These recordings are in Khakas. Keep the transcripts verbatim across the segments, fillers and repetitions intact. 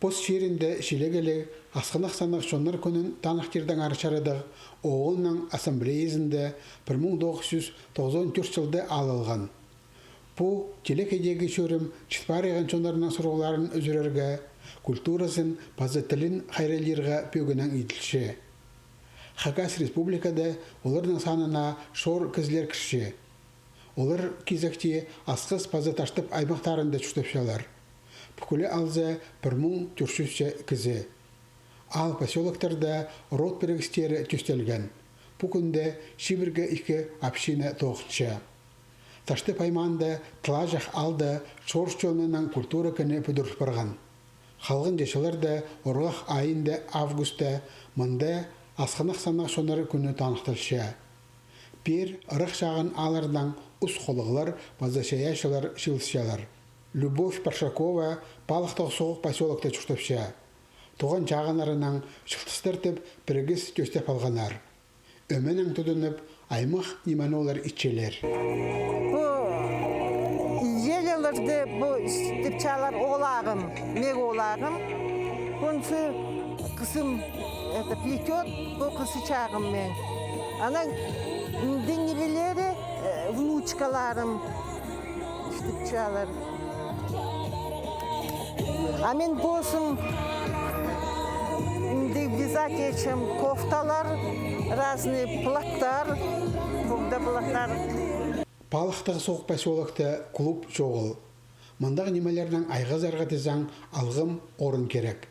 Пос чирінде чилегеліг Асхынах саннығ чоннар кӱнін таныхтирдаңар чарадығ ООН-ның Ассамблеязында пір муң тоғыс чӱс тоғызон тӧрт чылда алылған. Пу телекейдегі чӧрім чіт париған чоннарның сурығларын ӱзӱрерге, культуразын паза тілін хайраллирға пӧгінең иділче. Хакас Республикада оларның санына шор кізілер кірче. Олар кизекте Асхыс паза Таштып аймахтарында чуртапчалар. Пӱкӱле алза, пір муң тӧрт чӱс кізі. Аал-посёлоктарда род пірігістері тӧстелген. Пу кӱнде чибіргі ікі община тоғынча. Таштып аймаанда Тылаҷах аалда шор чонының культура кӱні пӱдіріл парған. Халғанҷы чылларда орғах айында, августта, мында Асхынах саннығ чоннар кӱні таныхталча. Пеер ырах чағын ааллардаң ус холлығлар паза чайаачылар чыылысчалар. Любовь Паршакова Палыхтығ Суғ посёлокта чуртапча. Туған чағыннарынаң чылтыстартып, пірігіс тӧстеп алғаннар. Ӧменең тудынып, аймах нимені олар итчелер. Пу елелерде пу тіпчелер олағым, мең олағым. Пунсы кізім это плетёт, пу кізі чағым мең. Анаң ниме билері, э, внучкаларым. Тіпчелер. А мин позым ниме вязать итчем, кофталар, разный платтар, пу даа платтар. Палыхтығ Суғ посёлокта клуб чоғыл. Мындағ нимелернең айғазарға тізең, алғым орын кирек.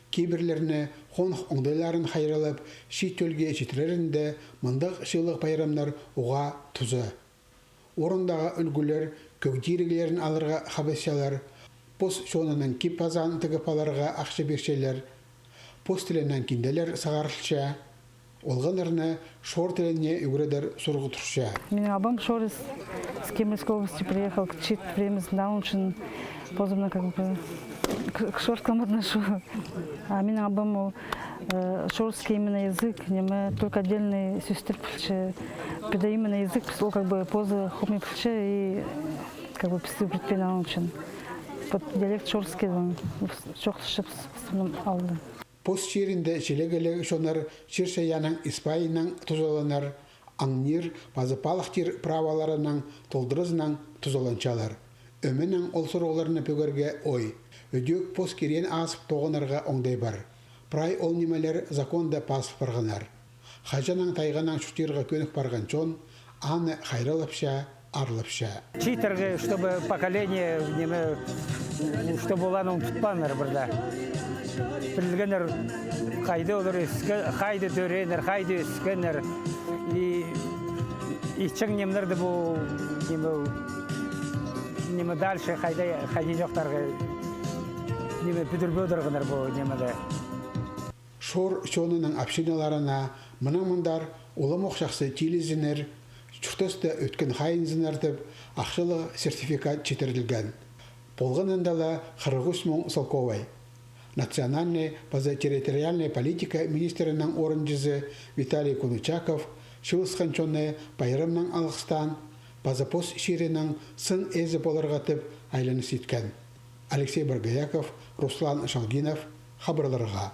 Кибірлерні, хонох оңдайларын хайраллап, чиит тӧлге читірерінде мындағ чыылығ-пайрамнар уғаа туза. Орындағы ӱлгӱлер кӧг тиріглерін аларға хабасчалар, пос чонының кип-азаан тігіп аларға ахча пирчелер, пос тілінең кинделер сығарылча, олғаннарны шор тіліне ӱгредер сурығ турча. Минің абам шорыс, с Кемеровской области приехал, к чиит времязында, аның ӱчӱн позымны как бы к, к шорскому отношу. А минің абам ол, э, шорский именно язык, ниме, только отдельный сӧстер пілче, пірдее именно язык, ол как бы позы хомай пілче и как бы пісті ӱгретпеен, аның ӱчӱн. Вот диалект шорский, чоохтасчабыс піс, піс мынаң аалда. Пос чирінде чилегеліг чоннар чир-чайаанның ис-пайынаң тузаланар, аңнир паза палыхтир праваларының толдыразынаң тузаланчалар. Ӧменең ол сурығларны пӧгерге ой. Ідӧк пос кирен азып тоғынарға оңдай пар. Прай ол нимелер законда пазыл парғаннар. Хаҷаннаң тайғанаң чуртирға кӧнік парған чон аны хайраллапча, аарлапча. Чииттерге, чтобы поколение, ниме, чтобы оларны ундутпааннар пірдее. Пілгеннер, хайди олар ӧске-, хайди тӧрееннер, хайди ӧскеннер. И итчең нимелерді пу, ниме, ниме дальше, хайди, хайди чоохтирға, ниме, пӱдіріп одырғаннар пу нимеде. Шор чонының общиналарына мынаң мындар уламох чахсы тилізіннер, чуртаста ӧткін хайиинзыннар тіп, ахчалығ сертификат читірілген. Полғанында ла хырых ӱс муң салковай. Национальнай паза территориальнай политика министрінің орынҷызы Виталий Кунычаков чыылысхан чонны пайрамнаң алғыстаан паза пос чирінің сын ээзі поларға тіп айланыс иткен. Алексей Боргояков, Руслан Шалгинов, хабарларға.